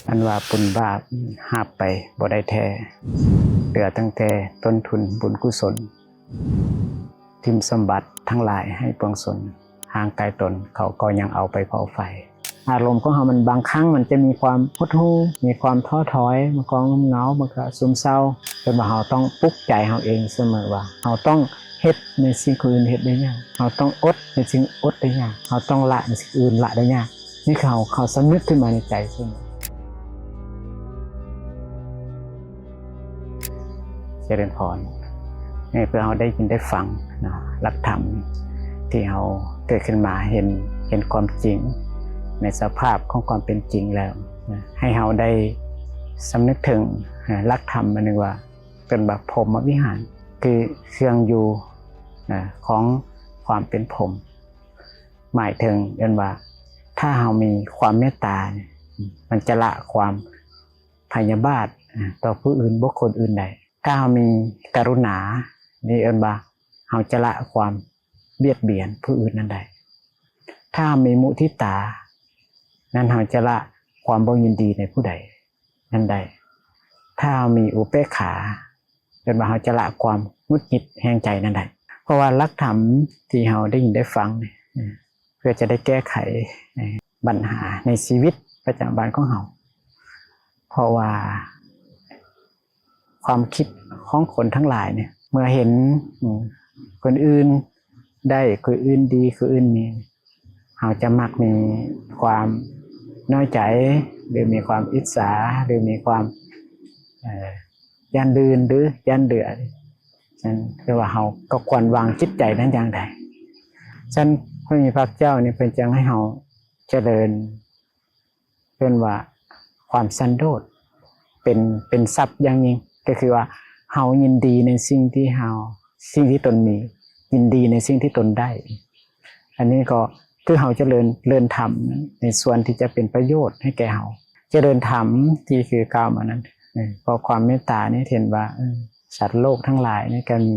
ອັນວ່າບຸນບາບຮັບໄປບໍ່ໄດ້ແທ້ ເຫຼືອຕັ້ງແຕ່ຕົ້ນທຶນບຸນກຸສົນ ຖິ້ມສົມບັດທັງຫຼາຍໃຫ້ປວງຊົນ ຫ່າງໄກຕົນເຂົາກໍຍັງເອົາໄປເຜົາໄຟ. ອາລົມຂອງເຮົາມັນບາງຄັ້ງມັນຈະມີຄວາມຫົດຫູ່ ມີຄວາມທໍ້ຖອຍ ບາງຄາງເຫງົາ ບາງຄາງຊຶມເສົ້າ ຈົນວ່າເຮົາຕ້ອງປຸກໃຈເຮົາເອງສະເໝີວ່າ ເຮົາຕ້ອງເຮັດໃນສິ່ງຄົນອື່ນເຮັດໄດ້ຍາກ ເຮົາຕ້ອງອົດໃນສິ່ງອົດໄດ້ຍາກ ເຮົາຕ້ອງລະໃນສິ່ງອື່ນລະໄດ້ຍາກ. ນີ້ຄືເຮົາ ເຮົາສຳນຶກຂຶ້ນມາໃນໃຈເສະເໝີ. ຈະເລີນພອນ ໃຫ້ເພື່ອເຮົາໄດ້ຍິນໄດ້ຟັງນະ ຫຼັກທຳທີ່ເຮົາເກີດຂຶ້ນມາເຫັນ ເຫັນຄວາມຈິງໃນສະພາບຂອງຄວາມເປັນຈິງແລ້ວນະ ໃຫ້ເຮົາໄດ້ສຳນຶກເຖິງ ນະ ຫຼັກທຳອັນໜຶ່ງວ່າ ເອີ້ນວ່າພົມມະວິຫານ ຄືເຄື່ອງຢູ່ນະ ຂອງຄວາມເປັນພົມ ໝາຍເຖິງເອີ້ນວ່າ ຖ້າເຮົາມີຄວາມເມດຕາ ມັນຈະລະຄວາມພະຍາບາດ ອາ ຕໍ່ຜູ້ອື່ນ ບຸກຄົນອື່ນໄດ້. ຖ້າເຮົາມີກະລຸນາ ນີ້ເອີ້ນວ່າ ເຮົາຈະລະຄວາມບຽດບຽນຜູ້ອື່ນນັ້ນໄດ້. ຖ້າເຮົາມີມຸທິຕາ ນັ້ນເຮົາຈະລະຄວາມບໍ່ຍິນດີໃນຜູ້ໃດນັ້ນໄດ້. ຖ້າເຮົາມີອຸເປກຂາ ເອີ້ນວ່າເຮົາຈະລະຄວາມຫງຸດຫງິດແຮງໃຈນັ້ນໄດ້. ເພາະວ່າຫຼັກທຳທີ່ເຮົາໄດ້ຍິນໄດ້ຟັງນີ້ ເພື່ອຈະໄດ້ແກ້ໄຂບັນຫາໃນຊີວິດປະຈຳວັນຂອງເຮົາ. ເພາະວ່າຄວາມຄິດຂອງຄົນທັງຫຼາຍນີ້ ເມື່ອເຫັນ ອາ ຄົນອື່ນໄດ້ ຄົນອື່ນດີ ຄົນອື່ນມີ ເຮົາຈະມັກມີຄວາມນ້ອຍໃຈ ຫຼື ມີຄວາມອິດສາ ຫຼື ມີຄວາມ ເອີ ຢ້ານລື່ນ ຫຼື ຢ້ານເຫຼືອ. ສະນັ້ນ ຄືວ່າເຮົາກໍຄວນວາງຈິດໃຈນັ້ນຢ່າງໃດ? ສະນັ້ນ ພະຜູ້ມີພະພາກເຈົ້ານີ້ ເພິ່ນຈຶ່ງໃຫ້ເຮົາຈະເລີນ ເອີ້ນວ່າຄວາມສັນໂດດ ເປັນ ເປັນຊັບຢ່າງຍິ່ງ ກໍຄືວ່າເຮົາຍິນດີໃນສິ່ງທີ່ເຮົາ ສິ່ງທີ່ຕົນມີ ຍິນດີໃນສິ່ງທີ່ຕົນໄດ້. ອັນນີ້ກໍຄືເຮົາຈະເລີນ ເລີນທຳໃນສ່ວນທີ່ຈະເປັນປະໂຫຍດໃຫ້ແກ່ເຮົາ ຈະເລີນທຳທີ່ຄືກ່າວມານັ້ນ. ເພາະຄວາມເມດຕານີ້ເຫັນວ່າ ເອີ ສັດໂລກທັງຫຼາຍນີ້ກໍມີ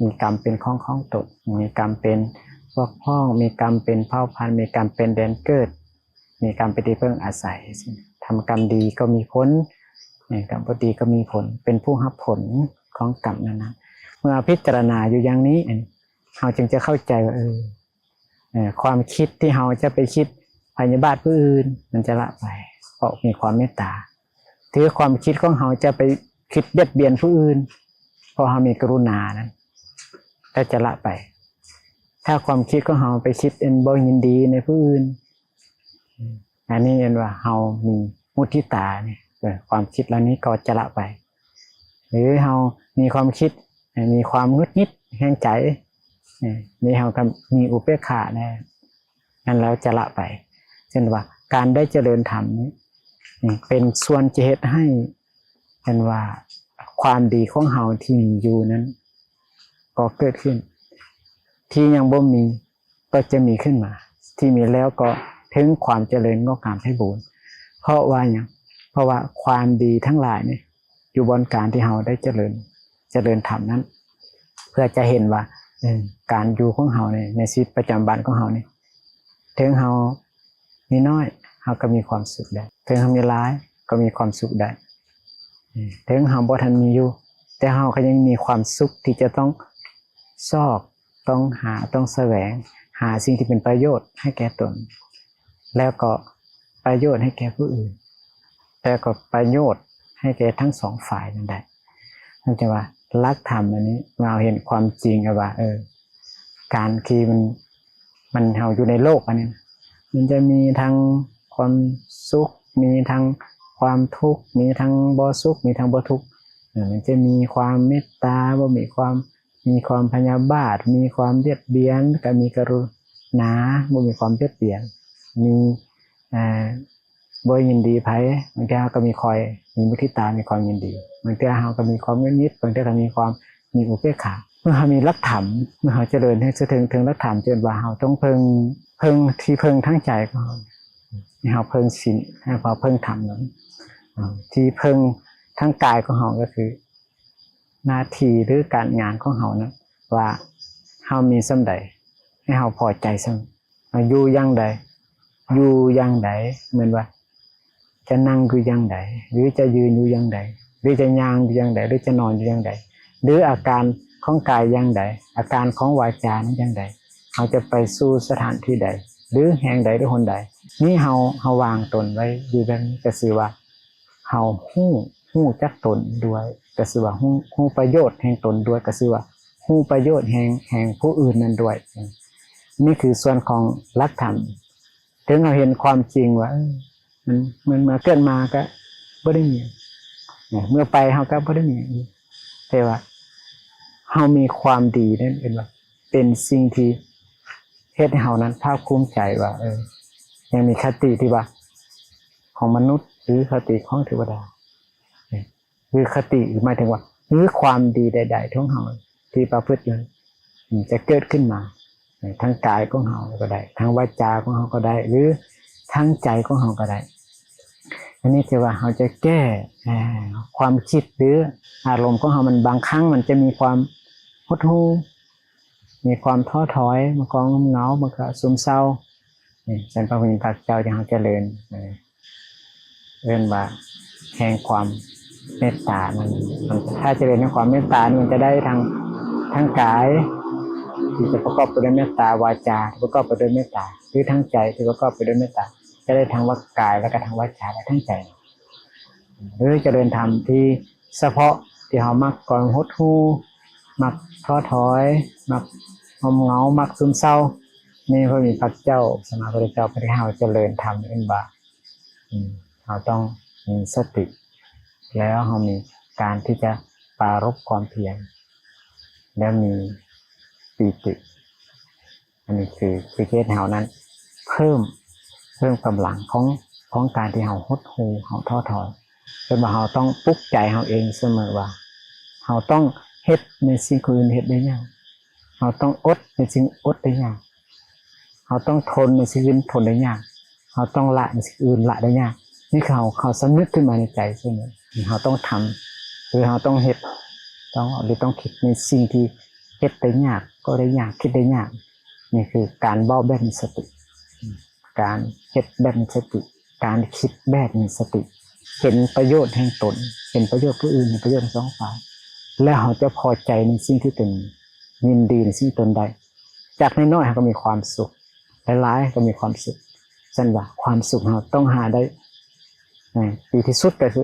ມີກຳເປັນຂອງຂອງຕົນ ມີກຳເປັນພວກພ້ອງ ມີກຳເປັນເຜົ່າພັນ ມີກຳເປັນແດນເກີດ ມີກຳເປັນທີ່ເພິ່ງອາໄສ. ທຳກຳດີກໍມີຜົນ ເອີ ກຳບໍ່ດີກໍມີຜົນ ເປັນຜູ້ຮັບຜົນຂອງກຳນັ້ນໆ. ເມື່ອພິຈາລະນາຢູ່ຢ່າງນີ້ ເຮົາຈຶ່ງຈະເຂົ້າໃຈວ່າ ເອີ ເອີ ຄວາມຄິດທີ່ເຮົາຈະໄປຄິດພະຍາບາດຜູ້ອື່ນ ມັນຈະລະໄປ ເພາະມີຄວາມເມດຕາ. ຫຼືຄວາມຄິດຂອງເຮົາຈະໄປຄິດບຽດບຽນຜູ້ອື່ນ ເພາະເຮົາມີກະລຸນານັ້ນ ກໍຈະລະໄປ. ຖ້າຄວາມຄິດຂອງເຮົາໄປຄິດອັນບໍ່ຍິນດີໃນຜູ້ອື່ນ ອັນນີ້ເອີ້ນວ່າເຮົາມີມຸທິຕານີ້ ເອີ ຄວາມຄິດເຫຼົ່ານີ້ກໍຈະລະໄປ. ຫຼືເຮົາມີຄວາມຄິດ ມີຄວາມຫງຸດຫງິດແຮງໃຈ ນີ້ເຮົາກໍມີອຸເປກຂາແນ່ ນັ້ນແລ້ວຈະລະໄປ. ເຊັ່ນວ່າການໄດ້ຈະເລີນທຳນີ້ ເປັນສ່ວນຈະເຮັດໃຫ້ ເອີ້ນວ່າຄວາມດີຂອງເຮົາທີ່ມີຢູ່ນັ້ນກໍເກີດຂຶ້ນ ທີ່ຍັງບໍ່ມີ ກໍຈະມີຂຶ້ນມາ ທີ່ມີແລ້ວກໍເຖິງຄວາມຈະເລີນງອກງາມໄພບູນ. ເພາະວ່າຫຍັງ? ເພາະວ່າຄວາມດີທັງຫຼາຍນີ້ ຢູ່ບ່ອນການທີ່ເຮົາໄດ້ຈະເລີນ ຈະເລີນທຳນັ້ນ ເພື່ອຈະເຫັນວ່າ ເອີ ການຢູ່ຂອງເຮົາໃນ ໃນຊີວິດປະຈຳວັນຂອງເຮົານີ້ ເຖິງເຮົາມີນ້ອຍ ເຮົາກໍມີຄວາມສຸກໄດ້ ເຖິງເຮົາມີຫຼາຍ ກໍມີຄວາມສຸກໄດ້ ເຖິງເຮົາບໍ່ທັນມີຢູ່ ແຕ່ເຮົາກໍຍັງມີຄວາມສຸກທີ່ຈະຕ້ອງຊອກ ຕ້ອງຫາ ຕ້ອງສະແຫວງຫາສິ່ງທີ່ເປັນປະໂຫຍດໃຫ້ແກ່ຕົນ ແລ້ວກໍປະໂຫຍດໃຫ້ແກ່ຜູ້ອື່ນ ແລ້ວກໍປະໂຫຍດໃຫ້ແກ່ທັງສອງຝ່າຍນັ້ນໄດ້. ມັນຈະວ່າຫຼັກທຳອັນນີ້ ເຮົາເຫັນຄວາມຈິງວ່າ ເອີ ການທີ່ມັນ ມັນ ເຮົາຢູ່ໃນໂລກອັນນີ້ ມັນຈະມີທັງຄວາມສຸກ ມີທັງຄວາມທຸກ ມີທັງບໍ່ສຸກ ມີທັງບໍ່ທຸກ ເອີ ມັນຈະມີຄວາມເມດຕາ ບໍ່ມີຄວາມ ມີຄວາມພະຍາບາດ ມີຄວາມບຽດບຽນ ກໍມີກະລຸນາ ບໍ່ມີຄວາມບຽດບຽນ ມີ ເອີ ບໍ່ຍິນດີໃຜ ບາງເທື່ອເຮົາກໍມີຄອຍ ມີມຸທິຕາ ມີຄວາມຍິນດີ ບາງເທື່ອເຮົາກໍມີຄວາມຫງຸດຫງິດ ບາງເທື່ອກໍມີຄວາມ ມີອຸເປກຂາ. ເມື່ອເຮົາມີຫຼັກທຳ ເມື່ອເຮົາຈະເລີນໃຫ້ສະເຖິງເຖິງຫຼັກທຳ ເຊັ່ນວ່າເຮົາຕ້ອງເພິ່ງ ເພິ່ງທີ່ເພິ່ງທາງໃຈຂອງເຮົາ ໃຫ້ເຮົາເພິ່ງສິນ ໃຫ້ເຮົາເພິ່ງທຳນັ້ນ ທີ່ເພິ່ງທາງກາຍຂອງເຮົາກໍຄື ໜ້າທີ່ ຫຼື ການງານຂອງເຮົານັ້ນ ວ່າເຮົາມີສ່ຳໃດ ໃຫ້ເຮົາພໍໃຈສ່ຳ ເຮົາຢູ່ຢ່າງໃດ ຢູ່ຢ່າງໃດ ແມ່ນວ່າ ຈະນັ່ງຢູ່ຢ່າງໃດ ຫຼືຈະຢືນຢູ່ຢ່າງໃດ ຫຼືຈະຍ່າງຢູ່ຢ່າງໃດ ຫຼືຈະນອນຢູ່ຢ່າງໃດ ຫຼືອາການຂອງກາຍຢ່າງໃດ ອາການຂອງວາຈານັ້ນຢ່າງໃດ ເຮົາຈະໄປສູ່ສະຖານທີ່ໃດ ຫຼືແຫ່ງໃດ ຫຼືຫົນໃດ ນີ້ເຮົາ ເຮົາວາງຕົນໄວ້ຢູ່ແບບນີ້ ກໍຊື່ວ່າເຮົາຮູ້ ຮູ້ຈັກຕົນດ້ວຍ ກໍຊື່ວ່າຮູ້ ຮູ້ປະໂຫຍດແຫ່ງຕົນດ້ວຍ ກໍຊື່ວ່າຮູ້ປະໂຫຍດແຫ່ງ ແຫ່ງຜູ້ອື່ນນັ້ນດ້ວຍ. ນີ້ຄືສ່ວນຂອງຫຼັກທຳ. ເຖິງເຮົາເຫັນຄວາມຈິງວ່າ ເອີ ມັນ ມັນເມື່ອເກີດມາກໍບໍ່ໄດ້ມີຫຍັງ ເມື່ອໄປເຮົາກໍບໍ່ໄດ້ມີຫຍັງ ແຕ່ວ່າເຮົາມີຄວາມດີນັ້ນເປັນວ່າ ເປັນສິ່ງທີ່ເຮັດໃຫ້ເຮົານັ້ນພາກພູມໃຈວ່າ ເອີ ຍັງມີຄະຕິທີ່ວ່າຂອງມະນຸດ ຫຼືຄະຕິຂອງເທວະດາ ຫຼືຄະຕິ ໝາຍເຖິງວ່າ ຫຼືຄວາມດີໃດໆຂອງເຮົາທີ່ປະພຶດຢູ່ ອືມ ຈະເກີດຂຶ້ນມາ ເອີ ທາງກາຍຂອງເຮົາກໍໄດ້ ທາງວາຈາຂອງເຮົາກໍໄດ້ ຫຼືທາງໃຈຂອງເຮົາກໍໄດ້. ອັນນີ້ຄືວ່າເຮົາຈະແກ້ ເອີ ຄວາມຄິດ ຫຼືອາລົມຂອງເຮົາ ມັນບາງຄັ້ງມັນຈະມີຄວາມຫົດຫູ່ ມີຄວາມທໍ້ຖອຍ ມີຄວາມງຸ່ມເຫງົາ ມັນກໍຊຶມເສົ້າ. ນີ້ ເຊັ່ນ ພະຜູ້ມີພະພາກເຈົ້າທີ່ເຮົາຈະເລີນ ເອີ້ນວ່າແຫ່ງຄວາມເມດຕານັ້ນ ມັນ ຖ້າຈະເລີນໃນຄວາມເມດຕານີ້ ມັນຈະໄດ້ທັງ ທັງກາຍທີ່ຈະປະກອບໄປດ້ວຍເມດຕາ, ວາຈາທີ່ປະກອບໄປດ້ວຍເມດຕາ ຫຼືທັງໃຈທີ່ປະກອບໄປດ້ວຍເມດຕາ ຈະໄດ້ທັງວ່າກາຍ ແລະກະທັງວາຈາ ແລະທັງໃຈ. ຫຼືຈະເລີນທຳທີ່ສະເພາະທີ່ເຮົາມັກຄວາມຫົດຫູ່, ມັກທໍ້ຖອຍ, ມັກງົມເຫງົາ, ມັກຊຶມເສົ້າ ນີ້ ພະມີພະເຈົ້າ ສຳມາພຸດທະເຈົ້າ ເພິ່ນໃຫ້ເຮົາຈະເລີນທຳເອີ້ນວ່າ ອືມ ເຮົາຕ້ອງມີສະຕິ ແລ້ວເຮົາມີການທີ່ຈະປາລົບຄວາມພຽນ ແລ້ວມີປີຕິ. ອັນນີ້ຄື ຄືເຮັດໃຫ້ເຮົານັ້ນເພີ່ມ ເພີ່ມກຳລັງຂອງ ຂອງການທີ່ເຮົາຫົດຫູ່ ເຮົາທໍ້ຖອຍ. ເອີ້ນວ່າເຮົາຕ້ອງປຸກໃຈເຮົາເອງສະເໝີວ່າ ເຮົາຕ້ອງເຮັດໃນສິ່ງຄົນອື່ນເຮັດໄດ້ຍາກ, ເຮົາຕ້ອງອົດໃນສິ່ງອົດໄດ້ຍາກ, ເຮົາຕ້ອງທົນໃນສິ່ງອື່ນທົນໄດ້ຍາກ, ເຮົາຕ້ອງລະໃນສິ່ງອື່ນລະໄດ້ຍາກ. ນີ້ຄືເຮົາ ເຮົາສຳນຶກຂຶ້ນມາໃນໃຈເສມອ ເຮົາຕ້ອງທຳ ຫຼືເຮົາຕ້ອງເຮັດ ຕ້ອງ ຫຼືຕ້ອງຄິດໃນສິ່ງທີ່ເຮັດໄດ້ຍາກ ກໍໄດ້ຍາກ ຄິດໄດ້ຍາກ. ນີ້ຄືການເວົ້າແບບມີສະຕິ, ການເຮັດແບບມີສະຕິ, ການຄິດແບບມີສະຕິ, ເຫັນປະໂຫຍດແຫ່ງຕົນ, ເຫັນປະໂຫຍດຜູ້ອື່ນ, ເຫັນປະໂຫຍດທັງສອງຝ່າຍ, ແລ້ວເຮົາຈະພໍໃຈໃນສິ່ງທີ່ຕົນມີ, ຍິນດີໃນສິ່ງທີ່ຕົນໄດ້. ຈາກນ້ອຍໆເຮົາກໍມີຄວາມສຸກ, ຫຼາຍໆກໍມີຄວາມສຸກ. ຊັ້ນວ່າຄວາມສຸກເຮົາຕ້ອງຫາໄດ້ ເອີ ດີທີ່ສຸດກໍຄື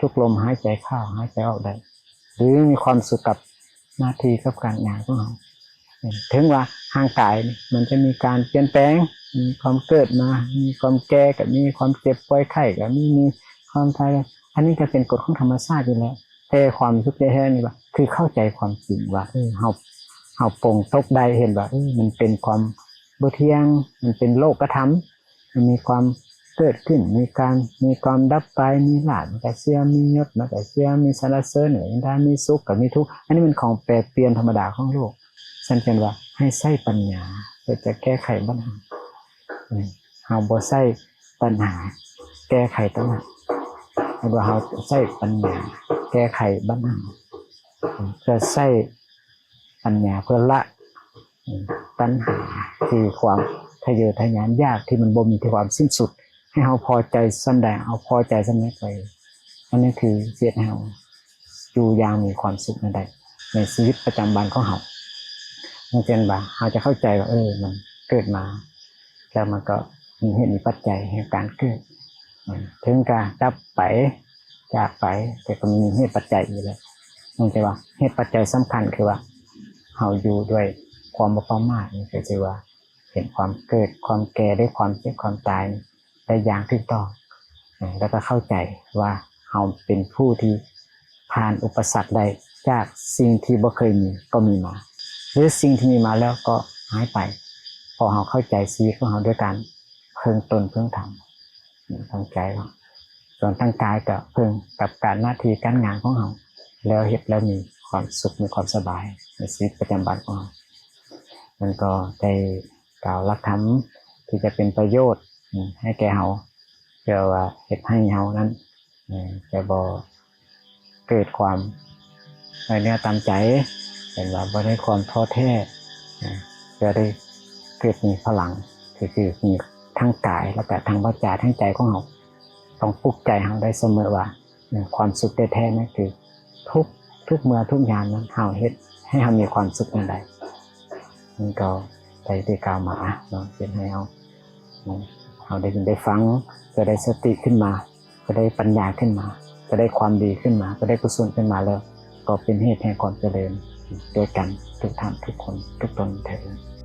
ທຸກລົມຫາຍໃຈເຂົ້າ ຫາຍໃຈອອກໄດ້ ຫຼືມີຄວາມສຸກກັບໜ້າທີ່ກັບການງານຂອງເຮົາ. ເຖິງວ່າຮ່າງກາຍມັນຈະມີການປ່ຽນແປງ, ມີຄວາມເກີດມາ, ມີຄວາມແກ່ກໍມີ, ຄວາມເຈັບປ່ວຍໄຂ້ກໍມີ, ມີຄວາມຕາຍ, ອັນນີ້ກໍເປັນກົດຂອງທຳມະຊາດຢູ່ແລ້ວ. ແຕ່ຄວາມສຸກແທ້ໆນີ້ວ່າ ຄືເຂົ້າໃຈຄວາມຈິງວ່າ ເອີ ເຮົາ ເຮົາປົງຕົກໄດ້ ເຫັນວ່າ ເອີ ມັນເປັນຄວາມບໍ່ທ່ຽງ, ມັນເປັນໂລກະທຳ, ມັນມີຄວາມເກີດຂຶ້ນ, ມີການ ມີຄວາມດັບໄປ, ມີລາບມັນກະເສື່ອມ, ມີຍົດມັນກະເສື່ອມ, ມີສັນລະເສີນ, ມີນິນທາ, ມີສຸກກໍມີທຸກ. ອັນນີ້ມັນຂອງແປປ່ຽນທຳມະດາຂອງໂລກ. ຊັ້ນເປັນວ່າໃຫ້ໃຊ້ປັນຍາເພື່ອຈະແກ້ໄຂບັນຫາ. ເຮົາບໍ່ໃຊ້ຕັນຫາແກ້ໄຂຕັນຫາ, ແຕ່ວ່າເຮົາໃຊ້ປັນຍາແກ້ໄຂບັນຫາ, ເພື່ອໃຊ້ປັນຍາເພື່ອລະຕັນຫາ ຄືຄວາມທະເຍີທະຍານຢາກທີ່ມັນບໍ່ມີທີ່ຄວາມສິ້ນສຸດ, ໃຫ້ເຮົາພໍໃຈສ່ຳໃດ ເຮົາພໍໃຈສ່ຳນັ້ນໄປ. ອັນນີ້ຄືເຮັດໃຫ້ເຮົາຢູ່ຢ່າງມີຄວາມສຸກນັ້ນໄດ້ໃນຊີວິດປະຈຳວັນຂອງເຮົາ. ມັນເປັນວ່າເຮົາຈະເຂົ້າໃຈວ່າ ເອີ ມັນເກີດມາ ແລ້ວມັນກໍມີເຫດມີປັດໄຈແຫ່ງການເກີດ, ເຖິງກະດັບໄປ ຈາກໄປ ແຕ່ກໍມີເຫດປັດໄຈຢູ່ແລ້ວ. ເນື່ອງຈາກວ່າເຫດປັດໄຈສຳຄັນຄືວ່າ ເຮົາຢູ່ດ້ວຍຄວາມບໍ່ປະໝາດ, ນີ້ກໍຄືວ່າເຫັນຄວາມເກີດ ຄວາມແກ່ ແລະ ຄວາມເຈັບ ຄວາມຕາຍໄດ້ຢ່າງຖືກຕ້ອງ, ແລ້ວກໍເຂົ້າໃຈວ່າເຮົາເປັນຜູ້ທີ່ຜ່ານອຸປະສັກໄດ້ ຈາກສິ່ງທີ່ບໍ່ເຄີຍມີກໍມີມາ ຫຼືສິ່ງທີ່ມີມາແລ້ວກໍຫາຍໄປ, ເພາະເຮົາເຂົ້າໃຈຊີວິດຂອງເຮົາດ້ວຍການ ເພິ່ງຕົນເພິ່ງທຳ ເພິ່ງໃຈເນາະ. ສ່ວນທາງກາຍກໍເພິ່ງກັບການໜ້າທີ່ການງານຂອງເຮົາ ແລ້ວເຮັດແລ້ວມີຄວາມສຸກ ມີຄວາມສະບາຍໃນຊີວິດປະຈຳວັນຂອງເຮົາ. ມັນກໍໄດ້ກ່າວຫຼັກທຳທີ່ຈະເປັນປະໂຫຍດໃຫ້ແກ່ເຮົາ ເພື່ອວ່າເຮັດໃຫ້ເຮົານັ້ນ ຈະບໍ່ເກີດຄວາມນ້ອຍເນື້ອຕ່ຳໃຈ, ເປັນວ່າບໍ່ໄດ້ຄວາມທໍ້ແທ້, ຈະໄດ້ເກີດມີພະລັງ ຄື ຄືມີທັງກາຍ ແລ້ວກະທັງວາຈາ ທັງໃຈຂອງເຮົາ. ຕ້ອງປຸກໃຈເຮົາໄດ້ສະເໝີວ່າ ເອີ ຄວາມສຸກແທ້ໆນັ້ນຄື ທຸກ ທຸກເມື່ອທຸກຍາມນັ້ນ ເຮົາເຮັດໃຫ້ເຮົາມີຄວາມສຸກແນວໃດ. ມັນກໍໄດ້ທີ່ກ່າວມາເນາະ ເຮັດໃຫ້ເຮົາ ເຮົາໄດ້ຍິນໄດ້ຟັງ ກໍໄດ້ສະຕິຂຶ້ນມາ ກໍໄດ້ປັນຍາຂຶ້ນມາ ກໍໄດ້ຄວາມດີຂຶ້ນມາ ກໍໄດ້ກຸສົນຂຶ້ນມາແລ້ວ ກໍເປັນເຫດແຫ່ງຄວາມຈະເລີນດ້ວຍກັນທຸກທ່ານທຸກຄົນທຸກຕົນເທີ້ນ.